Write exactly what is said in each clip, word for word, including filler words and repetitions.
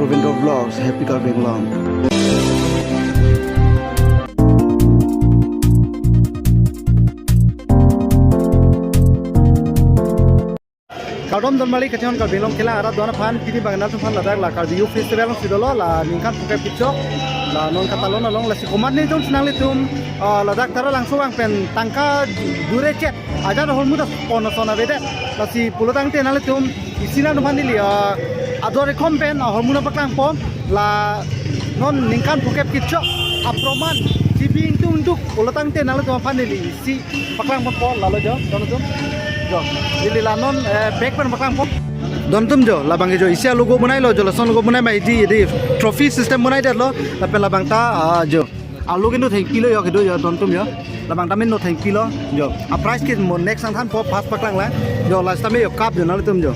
Window Vlogs, Happy Karbi Anglong. Kardom donmali kachon Karbi Anglong kelang arat do-an aphan, pini bang nanglitumphan ladak la Karbi Youth Festival alongsi dolo, la ningkan phokep kechok, la non katalon along, lasi komatne jongsi nanglitum, ah, ladak Taralangso vang pen tangka dure chet, ajat ahormu ta pon ason avedet, lasi pulo tangte nanglitum isi nanglitumphan neli, ah, ador ekom pen, ah, ahormu nangpaklangpo, la non ningkan phokep kechok aproman, G B ingtung ingtung, pulo tangte nanglitumphan neli isi paklangponpo, lalo jo, don atum. Jo, neli la non, eh, bag pen paklangpo. Don atum jo, labang ke jo, isi a-logo bonailo jo, lason logo bonai ma di, di trophy system bonaidetlo, lapen labang ta, ah, jo. Alo ke no thengpilo jo, kedo jo, don atum jo. Labang ta min no thengpilo jo. A-prize ke mo next nangthanpo, first paklanglang. Jo, last time jo cup jo, nanglitum jo.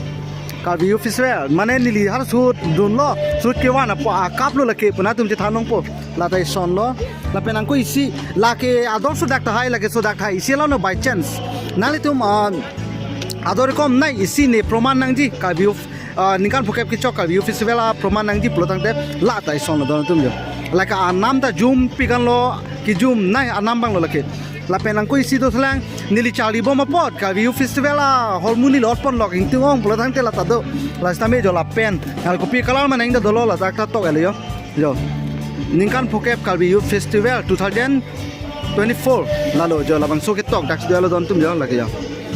Karbi Youth Festival, mane neli har shoot dunlo, shoot kevan apo a-cup lo lake, pu nanglitum chethan longpo. La ta isonlo, lapen angko isi, lake ador sodak tahai, lake sodak tahai, isi lo no by chance. Nanglitum, ah, ador ekom nei isi ne proman nangji, Karbi Youth, ah, ningkan phokep kechok Karbi Youth Festival aproman nangji pulo tangte, la ta isonlo don atum jo. Lake anam ta jum pikanlo, kejum nei anam abanglo lake. Lapen angko isi dothulang, neli charlibom apot, Karbi Youth Festival ahormu neli otpon lok ingtung ong pulo tangte la ta do. Last time jo lapen, nang kopi color ma nang ta dolo, ladak ta tok-etlo jo. Jo. Ningkan phokep Karbi Youth Festival two thousand twenty-four. Lalo jo, labangso ketok dak do-etlo don atum jo, lake jo.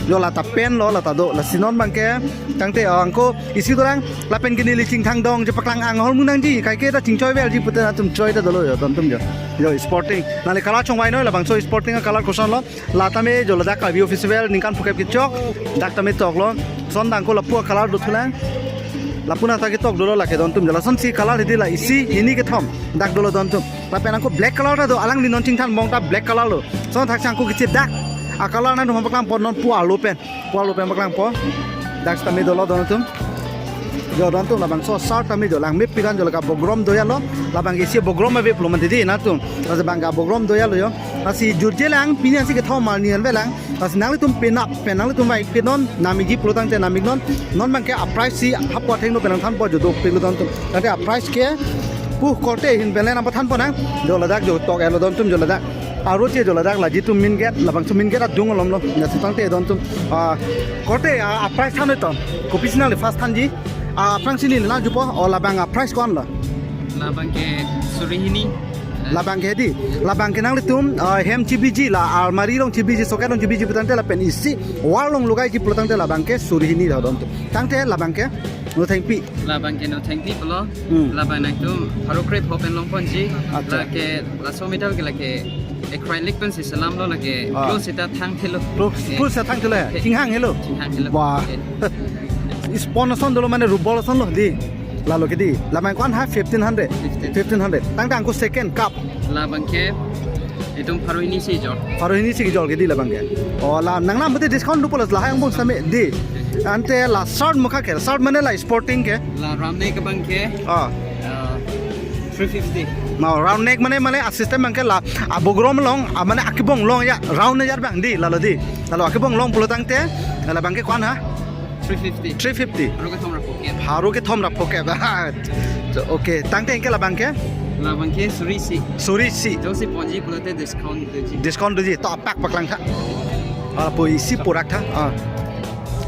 Jo, la ta pen lo, la ta do, lasi non abang ke tangte, ah, angko isi dorang, lapen ke neli chingthang dong, jo paklang ang ahormu nangji, kaike ta chingchoiverji pute nanglitum choi ta dolo jo, don atum jo. Jo, sporting. Nangli color chongvai noi, labangso sporting a-color kosonlo. La tame jo ladak Karbi Youth Festival ningkan phokep kechok, dak tame toklo. Lason angko lapu a-color dothulang. Lapu nang ta ketok dolo lake don atum jo. Lasonsi color hedi la isi, hini, kethom. Dak dolo don atum. Lapen angko black color ta do, alangli non chingthan bong ta black color lo. Lason thaksi angko kechedak a-color nangtum paklangpo, non pu arlo pen. Pu arlo pen paklangpo. Dak tame dolo don atum. Jo don atum, labangso shirt tame jo langmepik an jo, lake bogrom do-etlo. Labang ke isi bogrom aveplo mati di nanglitum. Lasi abang ke bogrom do-etlo jo. Lasi jutje lang, pini ansi kethom arni an avelang. Lasi nanglitum penap pen nanglitum vangpinnon, nam ikji pulo tangte nam iknon. Non abang ke a-prize si hapu athengno pen nangthanpo jo, dopiklo don atum. Tangte a-prize ke pu korte ahin pen le nangpathanpon nang. Jo ladak jo tok-etlo don atum jo ladak. Aro che jo ladak la jitu main gate, labangso main gate adung alomlo. Lasi tangte don atum. Ah, korte, ah, a-prize than-etton. Kopisi nangli first thanji? Ah, aphrangsi neli nangjupo, o labang a-prize ko-an lo? Labang ke suri hini. Labang ke di, labang ke nanglitum, ah, hem chibiji, la almari along chibiji, socket along chibiji pu tangte lapen isi wall along logaiji pulo tangte labang ke suri hini do don atum. Tangte labang ke no thengpi. Labang ke no thengpi pulo. Hmm. Labang nangtum pharo krepho pen longponji. Acha. Lake laso metal ke lake acrylic pensi selamlo, lake, ah, close seta thangthelo. Close, eh, close seta thangthelo, eh. Chinghang helo. Chinghang helo. Wah. Eh. Sponge ason dolo, mane rubber ason lo di. Lalo ke di. Labang ko-an ha? Fifteen hundred. Fifteen. Fifteen hundred. Tangte angko second cup. Labang ke itum pharo hini si kejor. Pharo hini si kejor ke di labang ke. O, la nangnam pute discount do pulo, lahai angbong same di. Ante la shirt mukha ke, shirt mane la sporting ke. La round neck abang ke. Ah. Ah, three fifty. Ma round neck mane, mane a-system abang ke la abogrom along, a mane akebong along ya, round neck abang di, lalo di. Lalo akebong along pulo tangte, labang ke ko-an ha? Three fifty. Three fifty. Pharo kethom ra phokep. Pharo kethom ra phokep. So, okay. Tangte anke labang ke? Labang ke suri isi. Suri isi. Jongsi ponji pulote discount doji. Discount doji. To apak paklang tha. Ah, pu isi purak tha. Ah.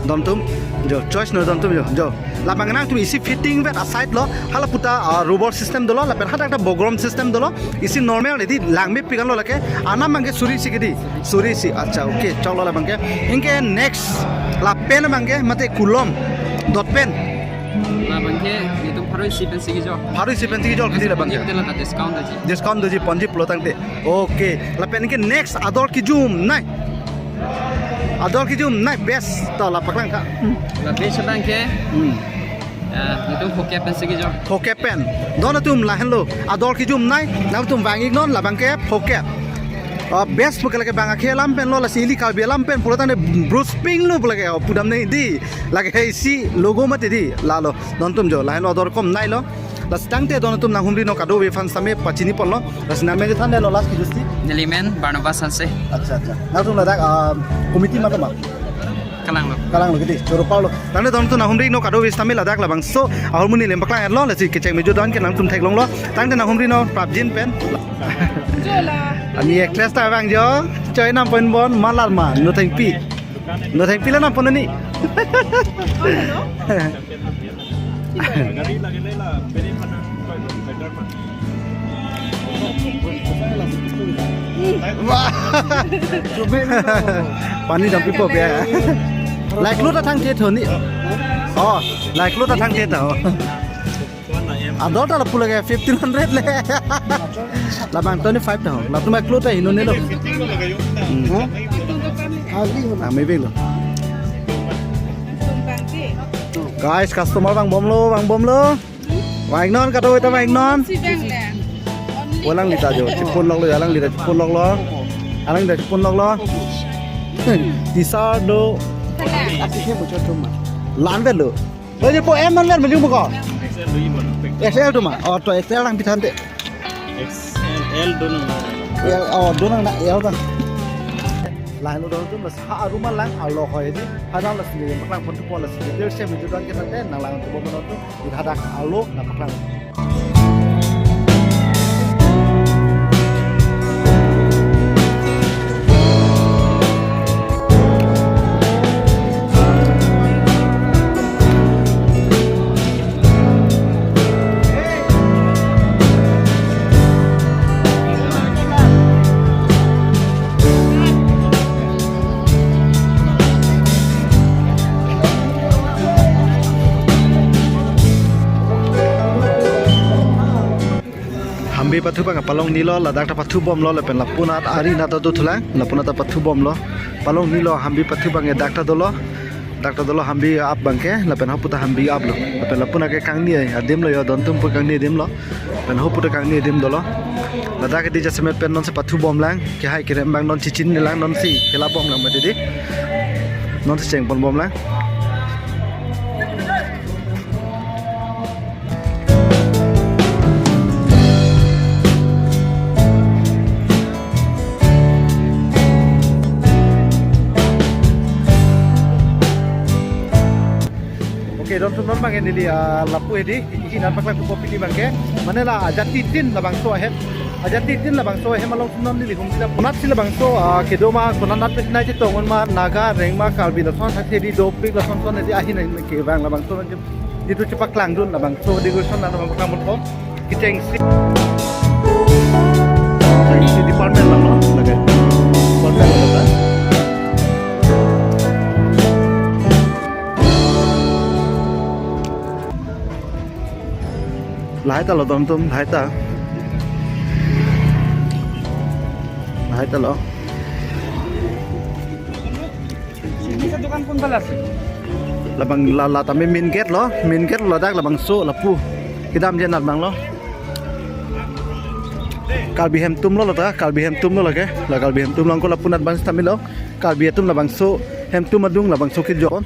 Don atum. Jo, choice no don atum jo. Jo. Labang nangtum isi fitting vet a-side lo. Hala puta, ah, rubber system dolo. Lapen hadak ta bogrom system dolo. Isi normal di, langmepik an lo lake. Anam abang ke suri isi ke di. Suri isi. Acha, okay. Choklo labang ke. Anke next lapen abang ke mate kulom, dot pen. Labang ke itum pharo isi pensi kejor. Pharo isi pensi kejor ke di labang ke. Discount doji. Discount doji ponji pulo tangte. Okay. Lapen anke next ador kejumnei. Ador kejumnei best. To la paklang tha. La best abang ke. Hmm. Ah, itum phokep pensi kejor. Phokep pen. Don atum lahenlo. Ador kejumnei, nangtum vang-iknon labang ke phokep. Ah, best pu ke lake bang akhei alam pen lo, lasi ili Karbi alam pen pulo tangte Bruce Pink lo pu lake, oh, pudamnei di. Lake isi logo mati di. Lalo. Don atum jo. Lahenlo ador ekomneilo. Lasi tangte don atum nanghumri non kadokave aphan same pachiniponlo. Lasi nangmen thandetlo last ke justi. Neli men Barnabas Hanse. Acha, acha. Nangtum ladak, ah, committee ma tama? Kalanglo. Kalanglo kedi, choro parlo. Tangte don tu nanghumri non kado vis tamil ladak labangso ahormu neli paklang-etlo, lasi kecheng mejo don ke nangtum theklonglo. Tangte nanghumri non prapjin pen. Jola. Ani actress ta vangjo, choi nam pen bon malar ma, no thengpi. No thengpi la nam pen ani. Wah. Pani dampipo biya. Lai klo ta thangthe thoni. Oh, lai klo ta thangthe tha. Adol ta lapu lake fifteen hundred le. Labang twenty-five tha. Latum klo ta heno nelo. Hmm. Ah, me belo. Guys, customer vangbomlo, vangbomlo. Vang non, kado ita vang non. Si vang le. Only. Alanglita jo, chipunloklo, alanglita chipunloklo. Alanglita chipunloklo. Tisar do. Kalang. La-an velo. Lo je po M man ver maju mo ko. X L do ma. Oh, to X L nangpi tha tangte. X L do nang. L, oh, do nang na L ta. Lahelo don atum, lasi ha arum alang arlo hoi di. Hadak lasi paklang pon thupo, lasi detail si mejo don ke tangte nanglang thupo non atum. Hadak arlo nangpaklang. Hambi pathu abang palong nilo, ladak ta pathubomlo, lapen lapunat ari nat ta dothulang, lapunat ta pathubomlo. Palong nilo, hambi pathu abang ke dak ta dolo, dak ta dolo hambi ap abang ke, lapen hapu ta hambi aplo, lapen lapunat ke kangni adim lo jo, don atum pu kangni adim lo, lapen hapu ta kangni adim dolo. Ladak ke di jasemet pen nonsi pathubomlang, kehai kerem abang nonsi chinine lang, nonsi kelabomlang mati di, nonsi chengponbomlang. Okay, don atum non abang ke neli, ah, lapu hedi, isi nangpaklang thupo pini abang ke. Mane la ajatitin labangso ahem. Ajatitin labangso ahem along atum non neli humri lapunat si labangso, ah, kedo ma konat nat pes nai chetong un ma Naga, Rengma, Karbi lason athak hedi dopik lason son hedi ahin ahin kevang labangso. Itum chepaklangdun labangso decoration nangpaklangdun po. Kechengsi. Kechengsi department lang, no? Lake. Department lang, no? Lahai ta lo don atum, lahai ta. Lahai ta lo. Ini satu kan pun balas. Labang la, la tame main gate lo, main gate lo dak labangso lapu. Kedam je nat abang lo. Karbi hem atum lo lata, Karbi hem atum lo lake. La Karbi hem atum lo angko lapunat abang sitame lo. Karbi atum labangso hem atum adung labangso kejok.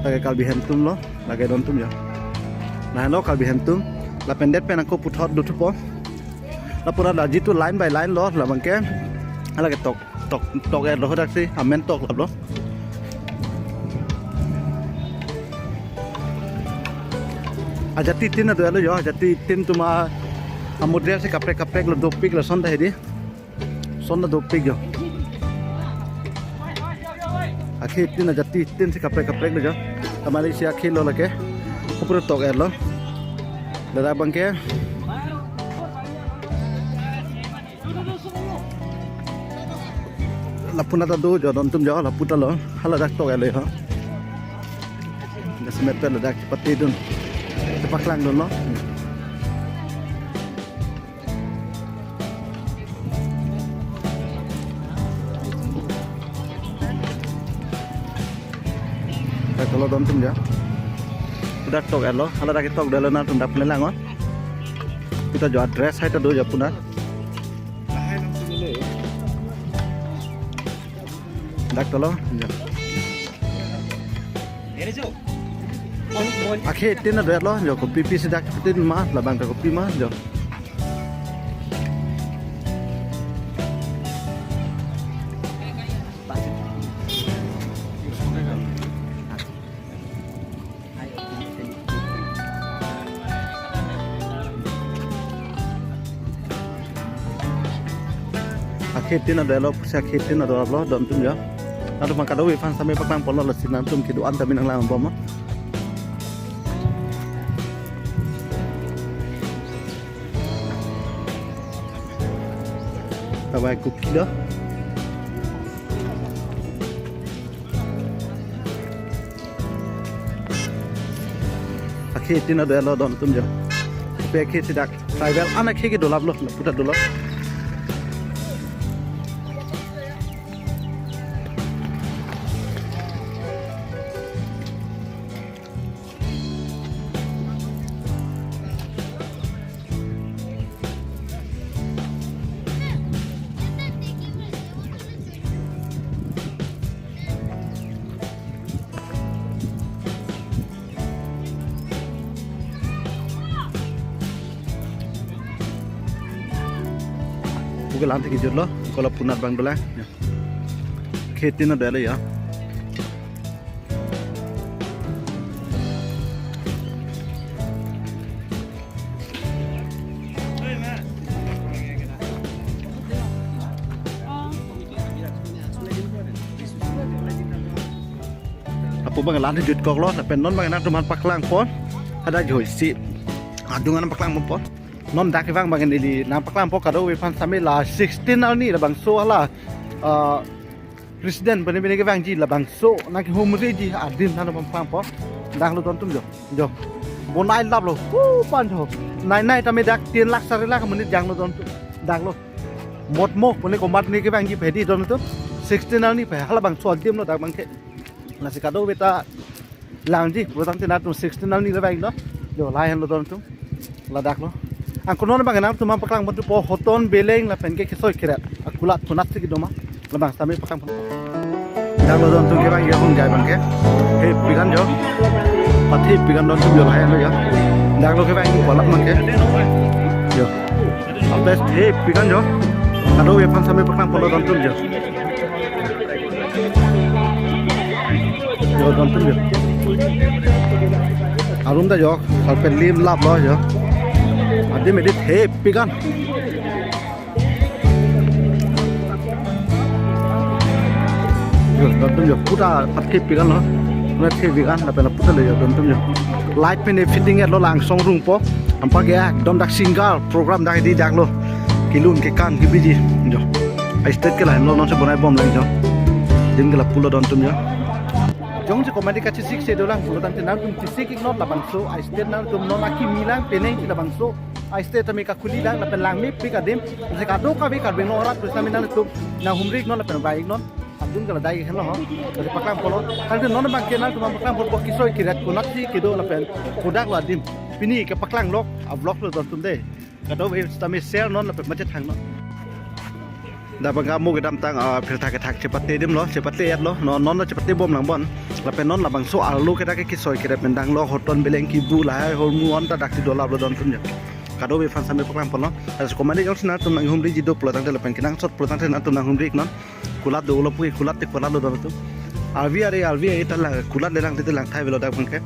Lake Karbi hem atum lo, lake don atum jo. Lahelo Karbi hem atum. Lapen det pen angko puthot dothupo. Lapunat la jitu line by line lo labang ke. Lake tok. Tok, tok-etlo hadak si, amen tok laplo. Ajatitin ado-etlo jo, ajatitin atum amodel si kaprek kaprek lo dopik lason ta hedi. Son ta dopik jo. Akhei tin ajatitin si kaprek kaprek lo jo. Tamari si akhei lo lake. Kopro tok-etlo. Ladak abang ke. Lapunat ta do jo don atum jo lapu ta lo hala dak tok-etlo ho. Jasemet pen ladak patidun. Chepaklangdunlo. Dak lo don atum jo. Dak tok-etlo, hala dak tok-etlo nangtum dak pele lang o. Kita jo address hai ta do jo puna. Dak tolo, jo. Akhei tin ado-etlo, jo, kopi pi si dak tin ma, labang ta kopi ma, jo. Akhe tin ado lo, pusi akhe tin ado lo, don atum jo. Nangtum kadokave aphan sitame paklang ponlo, lasi nangtum kedo-an tame nanglang bom. Tabai kuki do. Akhe tin ado lo, don atum jo. Pe akhe si dak tribal an akhe ke dolap lo, puta dolap. Puke lam thek kejut lo, kola punat bang dolang. Ya. Akhe tin ado lo ya. Lapu bang lam thek kejut koklo, lapen non bang nangtum aphan paklang pon. Hadak joi si adung an paklang pon. Non dak kevang bang neli nangpaklang pon kadokave aphan sitame la sixteen arni labangso hala, ah, president bene bene kevangji labangso nangkehumriji adim nangpaklang pon. Dak lo don atum jo. Jo. Bonai lap lo. Hu pan jo. Nai nai tame dak tin lakh sari lakh amonit janglo don atum. Dak lo. Motmo pone komat ne kevangji pedi don atum. Sixteen arni pe halabangso adim lo dak bangke. Lasi kadokave ta langji, pulotangte nangtum sixteen arni le bang do. Jo, lahai henlo don atum. Ladak lo. Angkunon bang nangtum aphan paklang ponpo Hoton Beleng lapen ke Kisoi Kiret akulat konatsi kedo ma. Labang sitame paklang pon. Dak lo don atum kevang ya hung jai bangke. Hei pikan jo. Pathi pikan don atum jo lahai lo ya. Dak lo kevang kulat bangke. Jo. Apes hei pikan jo. Kadokave aphan sitame paklang ponlo don atum jo. Jo, don atum jo. Arum ta jo, sarpen lim lap lo jo. Adim edit hei pikan. Jo, don atum jo, puta pathi pikan lo. Puta the pikan, lapen puta le jo, don atum jo. Light pen fitting lo langsong rungpo. Anparke ekdom dak singer program dak di dak lo. Kelun kekan kebiji jo. A stage ke lahenlo non si bonai bomlang jo. Adim ke lapu lo don atum jo. Jongsi komedi kachesik si dolang pulotangte nangtum chesik iknon labangso a stage nangtum non akimi lang penang si labangso a stage tame kakhuli lang lapen langmepik adim. Jeka do kabe Karbi Anglong arat pusitame nangtum nanghumri iknon lapen vang iknon. Adim ke ladak henlo ho. Lasi paklang ponlo. Tangte non bangke nangtum aphan paklang ponpo Kisoi Kiret konatsi kedo lapen kodak lo adim. Pini kepaklang lok a vlog lo don atum de. Kadokave sitame share non lapen mache thang non. Dak bang kamu kedamtang, ah, phirtha kethak chepate adim lo, chepate et lo, non non lo chepate bomlang bon. Lapen non labangso arlo ke dak ke Kisoi Kiret pen dang lo, Hoton Beleng kibu lahai hormu an ta dak si dolap lo don atum jo. Kadokave aphan sitame paklang ponlo. Lasi komedi jongsi nangtum nanghumriji do pulotangte lapen kenangsot pulotangte nangtum nanghumri iknon. Kulat dolo pu, kulat te kulat lo don atum. R V R A, R V R A ta la kulat le lang te lang thai velo dak bangke.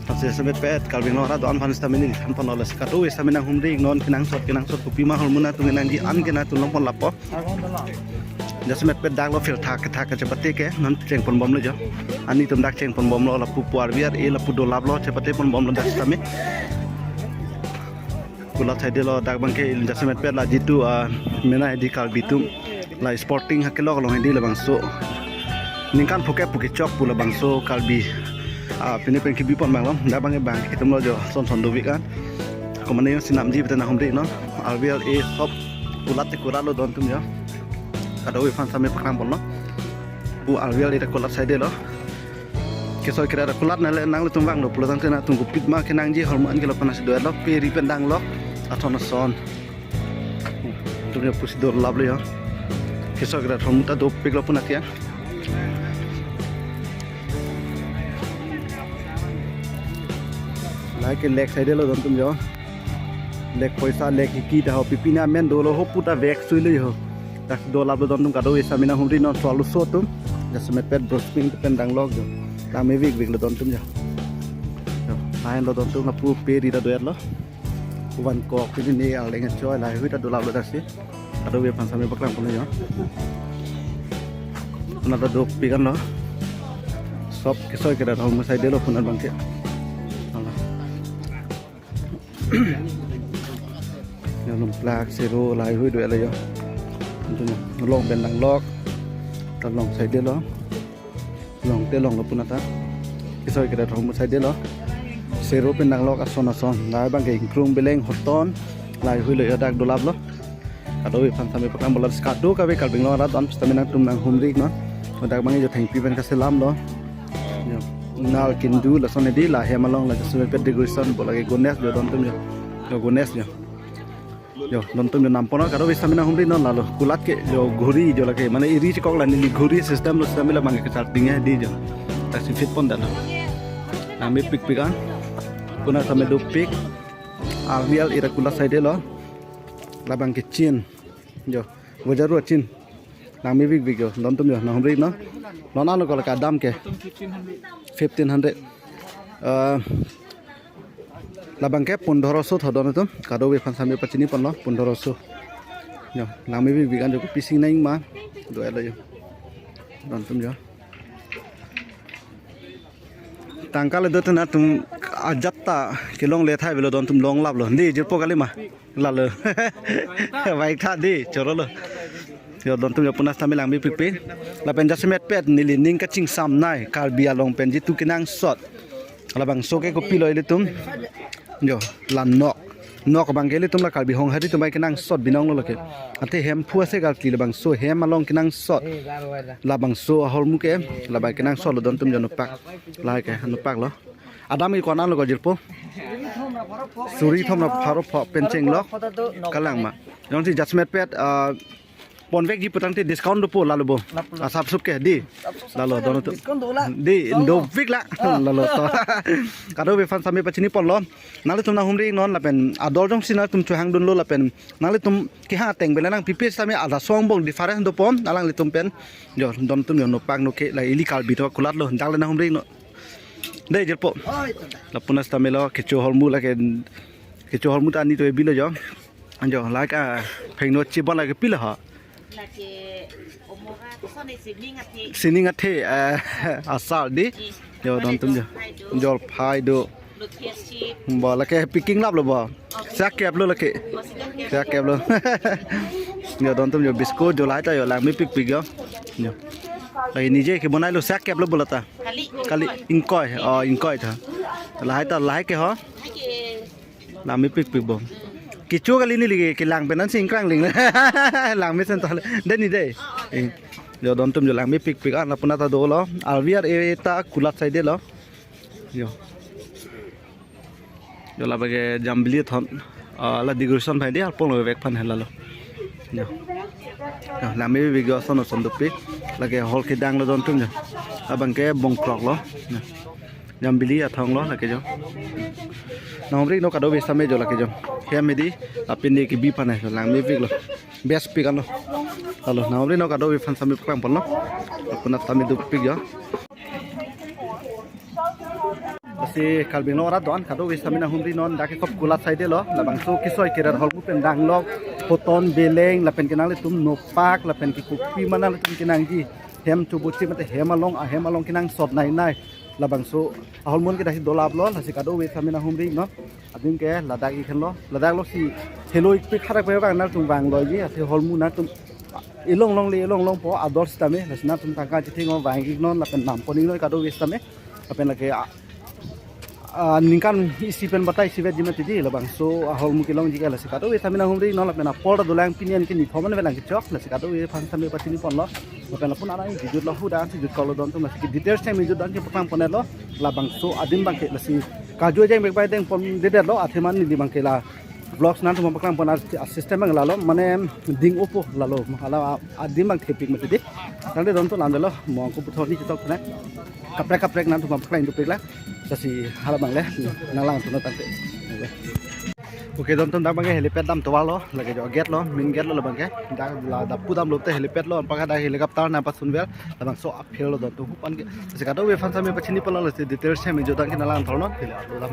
Lasi jasemet pet Karbi Anglong arat do-an aphan sitame neli than ponlo lasi kadokave sitame nanghumri iknon kenangsot kenangsot kopima hormu nangtum nangji an ke nangtum long pon lapo. Jasemet pet dak lo phirtha kethak kachepate ke non cheng pon bomlo jo. Ani atum dak cheng pon bomlo lapu pu R V R A lapu dolap lo chepate pon bomlo dak sitame. Kulat side lo dak bangke jasemet pet la jitu, ah, mena hedi Karbi atum la sporting ha kelok along hedi labangso. Ningkan phuke phuke chok pu labangso Karbi. Ah, pine pen kebi pon bang lo. Dak bangke bang itum lo jo son son dovik an. Komane jongsi namji pute nanghumri non. R V R A hop kulat te kulat lo don atum jo. Kadokave aphan sitame paklang ponlo. Pu R V R A ta kulat side lo. Kisoi Kiret akulat nale nanglitum vanglo pulotangte nangtum kopima kenangji hormu an ke lapu nasi do lo pe ri pen dang lo. Athon ason. Atum jo pusi dolap lo jo. Kisoi Kiret hormu ta dopik lo pu natiya. Lahai ke lake side lo don atum jo. Lake poisa lake hiki ta ho pipine amen dolo ho puta vek sui lo jo. Dak dolap lo don atum kadokave sitame nanghumri non solo so atum. Jasemet pet Bro Spring pen dang lok jo. Langmevik vik lo don atum jo. Jo, lahen lo don atum lapu pe ri ta do et lo. Pu van kok pini ne arleng choi lahai hui ta dolap lo dak si. Kadokave aphan sitame paklang ponlo jo. Puna ta dopik anlo. Sob kesoi kerat ahormu saidelo puna abangke. Hala. Ya, numplak, sero, lahai hui do-etlo jo. Antum along pen nanglok. Ta along saidelo. Along te alonglo puna ta. Kesoi kerat ahormu saidelo. Sero pen nanglok ason ason. Lahai abangke ingkrung beleng hoton. Lahai huilo jo, dak dolaplo. Kadokave aphan sitame paklang ponlo, kadokave Karbi Anglong arat an sitame nangtum nanghumri iknon. Dak abang jo thengpi pen kaselamlo. Jo. Nal kindu lason hedi, la hem along la jasemet pet decoration, bo lake Ganesh jo dontum jo. Jo Ganesh jo. Jo dontum jo nam ponlo, kadokave sitame nanghumri iknon lalo. Kulat ke jo ghuri jo lake, mane eri chekok la neli ghuri system lo, sitame labang ke kachar tingnya hedi jo. Taksi fit pondetlo. Nangmepikpik an. Puna sitame dopik. Arvial ira kulat saidelo. Labang ke chin. Jo. Bojaru achin. Nangmepikpik jo. Dontum jo. Nanghumri iknon. Non ano ko lake adam ke? Fifteen hundred. Eh, labang ke pondhoroso tho dontum. Kadokave aphan sitame pachini ponlo pondhoroso. Jo. Nangmepikpik an jo, kopi sing nangma. Do-etlo jo. Dontum jo. Tangka le do tena tum ajat ta kelongle thai avelo, dontum longlaplo. Di jirpo kalima. Lalo. Baik tha di, chorolo. Jo dontum jo puna sitame nangmepikpik. Lapen jasemet pet neli ning kachingsamnei Karbi along pen jitu kenangsot. Labangso ke kopilo ilitum. Jo, la nok. Nok abangke ilitum la Karbi Honghari atum bai kenangsot binong lo lake. Athe Hemphu ase kalkli, labangso hem along kenangsot. Labangso ahormu ke, labang kenangsotlo dontum jo, nopak. Lahai ke nopaklo. Adam ke ko-an lo ko jirpo? Suri thom ra pharo pho pen chenglok. Kalang ma. Jongsi jasemet pet, ah, ponvekji pu tangte discount dopo lalo bo. Lapu, lapu. Asapsup ke di. Asapsup lalo, sa dono tu. Discount dolang. Di, oh, dopik la. Oh. Lalo to. Kadokave aphan sitame pachini ponlo. Nanglitum nanghumri iknon lapen ador jongsi nangtum chohangdunlo lapen nanglitum kehang ateng bela nangpipe sitame ada songbong difference dopo alanglitum pen. Jo, dontum jo nopak noke la ili Karbi to kulatlo. Dak le nanghumri iknon. Dei jirpo. Oi, to. La puna sitame lo kecho ahormu lake, kecho ahormu ta ani to ebilo jo. Anjo, lake, ah, phengno chibon lake pilo ha. Lake omora kosonne sining athe. Sining athe, eh, asar di. Ji. Jo, dontum jo. Jolphai do. Jolphai do. Lokhia chip. Bo lake packing laplo bo. Okay. Sak kep lo lake. Oh, sak kep. Sak kep lo. Jo, dontum jo biscuit jo lahai ta jo nangmepikpik jo. Jo. Lahai nije kebonailo, sak kep lo bo lata. Kali. Kali ingkoi. Oh, ingkoi tha. Lahai ta, lahai ke ho. Lahai ke. Nangmepikpik bo. Kecho kali neli ke, kelang pen ansi ingkrang ling. Langmesen ta le. Dei ni dei. Eh, jo dontum jo nangmepikpik an la puna ta dolo. Arviar eta kulat saidelo. Jo. Jo labang ke jambili thon. Ah, la decoration pai di alpong lo vek aphan hela lo. Jo. Jo, nangmepikpik jo ason ason dopik. Lake hall kedang lo dontum jo. Labang ke bongkrok lo. Jo. Jambili athong lo lake jo. Nanghumri iknon kadokave sitame jo lake jo. Hem hedi, lapen di kebi aphan he, nangmepiklo. Best pik anlo. Lalo, nanghumri iknon kadokave aphan sitame paklang ponlo. Puna sitame dopik jo. Lasi Karbi Anglong arat do-an kadokave sitame nanghumri iknon, dak ke sob kulat saidelo. Labangso kesoi kerat ahormu pen danglok, hoton beleng, lapen ke nanglitum nopak, lapen ke kopi ma nanglitum kenangji. Hem chubuchi mate hem along, ahem along kenangsot nei nei. Labangso ahormu ke dak si dolaplo, lasi kadokave sitame nanghumri iknon. Adim ke ladak ik henlo, ladak lo si helo ikpik harak pe bang nangtum vanglo ji, athe ahormu nangtum ilong longle, ilong longpo ador sitame, lasi nangtum tangka chithengno vang iknon, lapen nam pon iknon kadokave sitame, lapen lake, ah, ah, ningkan isi pen batai isivet ji mati di, labangso ahormu kelongji ke, lasi kadokave sitame nanghumri iknon, lapen apor ta dolang pini an ke nithom an velang kechok, lasi kadokave aphan sitame pachini ponlo. Lapen la puna arang kejut lo, huda si jut kolo dontum, lasi ke details time jut dan ke paklang pon-etlo. Labangso adim abangke lasi kaju ajang bek bai deng pondedetlo, athema neli abangke la vlogs nangtum paklang pon a system abang lalo, mane ding-opo lalo, hala adim abang thepik mati di. Tangte dontum lam delo, mo angko puthot ni chitok na. Kaprek kaprek nangtum paklang dopik la. Lasi hala abang le, nanglang tuno tangte. Okay, dontum dak abangke helipad dam tovar lo, lake jo gate lo, main gate lo labangke. Dak la dak pu damlote helipad lo, anparke dak helicopter nangpasunver, labangso aphel lo dontum hupan ke. Lasi kadokave aphan sitame pachini ponlo, lasi details time jut dan ke nanglang thornon, heli upload dam.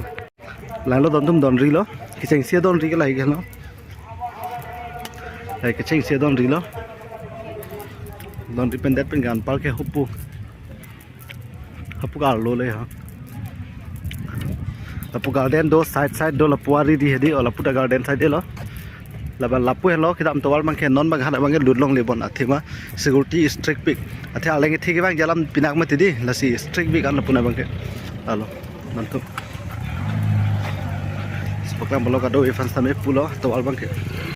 Langlo dontum donri lo, kechengsi donri ke lahai ke lo. Hai kecheng si don rilo. Don ri pen det pen gan park ke hopu. Hapu arlo le ha. Lapu garden do side side do lapu ari di hedi o lapu ta garden side lo. Laba lapu helo kedam tovar abang ke non bang hana abang ke lut longle bon athema security strict pik. Athe aleng thik bang jalam pinak mati di lasi strict pik an lapu na abang ke. Alo. Nontum. Sepak lang balok ado ifan same pulo tovar abang ke.